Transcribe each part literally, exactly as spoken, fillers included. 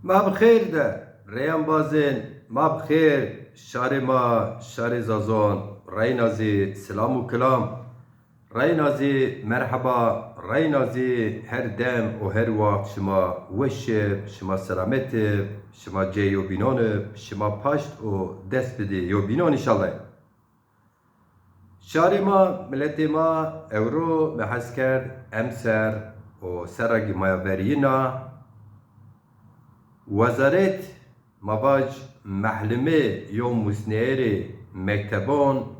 Ma bi xêr de, reyambazên ma bi xêr, şarê ma, şarê Zazon, reyna zî silam û kilam, reyna zî merheba, reyna zî her dem û her waxt şima weş ib, şima selamet ib, şima cê yobînon ib, şima paşt û dest bidî yobînon înşallah. Şarê ma, miletê ma, ewro mi hes kerd emser û serra ki ma ya verîyîna wezaret, ma vac, mehlimê yo musneyerê mektebon,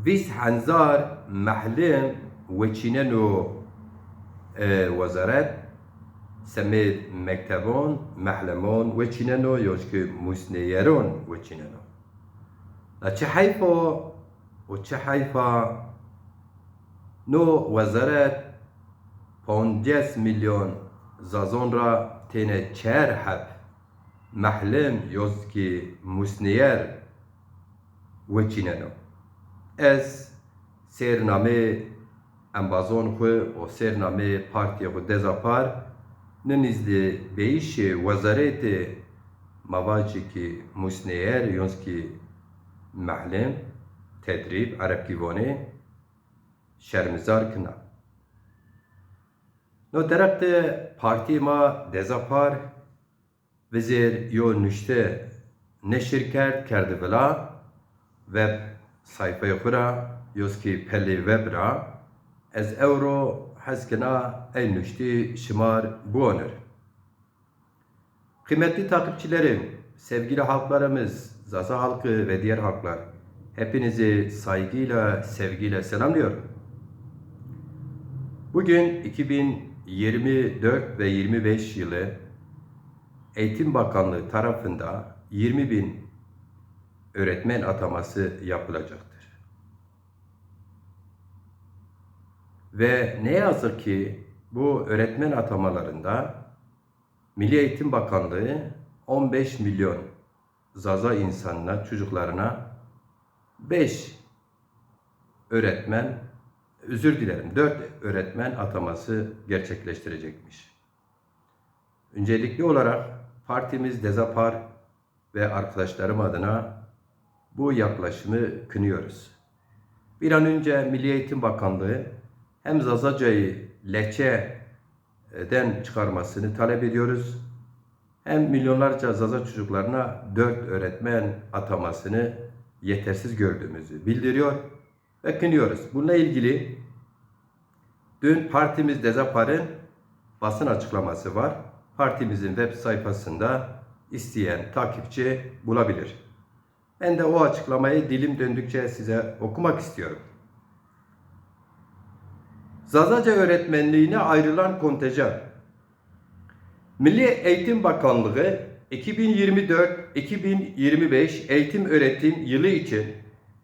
vîst henzar mehlim weçîneno, e, wezaret, semêd mektebon, mehlemon weçîneno, yo ki musneyeron weçîneno. La çi heyf o û çi heyf a, no wezaret poncas milyon Zazon ra têne çer heb mehlim, yo ki musneyer weçîneno. Ez sêrnamê embazon xwu û sêrnamê partîyê xwu Deza Par, ninîz de beyîşê wezaretê, ma vacî ki musneyer, yo ki mehlim, tedrîb, erebkî vonê, şermizar kina. No dereq de partîyê ma Deza Par vizêr yo nuşte neşir kerd, kerdi vila, web sayfayê xwu ra, yo ki pelê web ra. Ez ewro hes kena ey nuştî şimar biwanir. Kıymetli takipçilerim, sevgili halklarımız, Zaza halkı ve diğer halklar, hepinizi saygıyla, sevgiyle selamlıyorum. Bugün iki bin yirmi dört ve yirmi beş yılı. Eğitim Bakanlığı tarafında yirmi bin öğretmen ataması yapılacaktır. Ve ne yazık ki bu öğretmen atamalarında Milli Eğitim Bakanlığı on beş milyon Zaza insanına, çocuklarına beş öğretmen, özür dilerim, dört öğretmen ataması gerçekleştirecekmiş. Öncelikli olarak partimiz Deza Par ve arkadaşlarım adına bu yaklaşımı kınıyoruz. Bir an önce Milli Eğitim Bakanlığı hem Zazacayı lehçeden çıkarmasını talep ediyoruz, hem milyonlarca Zaza çocuklarına dört öğretmen atamasını yetersiz gördüğümüzü bildiriyor ve kınıyoruz. Bununla ilgili dün partimiz Deza Par'ın basın açıklaması var. Partimizin web sayfasında isteyen takipçi bulabilir. Ben de o açıklamayı dilim döndükçe size okumak istiyorum. Zazaca öğretmenliğine ayrılan kontenjan. Milli Eğitim Bakanlığı iki bin yirmi dört iki bin yirmi beş eğitim öğretim yılı için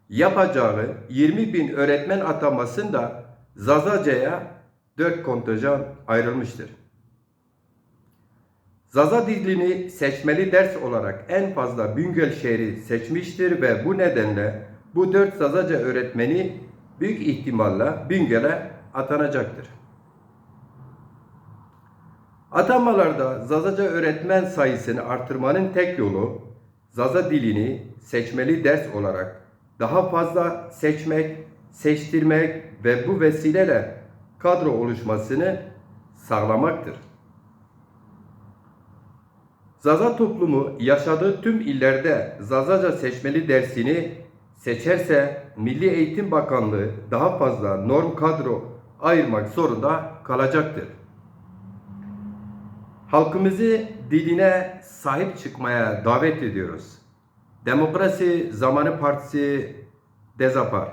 yapacağı yirmi bin öğretmen atamasında Zazaca'ya dört kontenjan ayrılmıştır. Zaza dilini seçmeli ders olarak en fazla Bingöl şehri seçmiştir ve bu nedenle bu dört Zazaca öğretmeni büyük ihtimalle Bingöl'e atanacaktır. Atamalarda Zazaca öğretmen sayısını artırmanın tek yolu Zaza dilini seçmeli ders olarak daha fazla seçmek, seçtirmek ve bu vesileyle kadro oluşmasını sağlamaktır. Zaza toplumu yaşadığı tüm illerde Zazaca seçmeli dersini seçerse Milli Eğitim Bakanlığı daha fazla norm kadro ayırmak zorunda kalacaktır. Halkımızı diline sahip çıkmaya davet ediyoruz. Demokrasi Zamanı Partisi, Deza Par.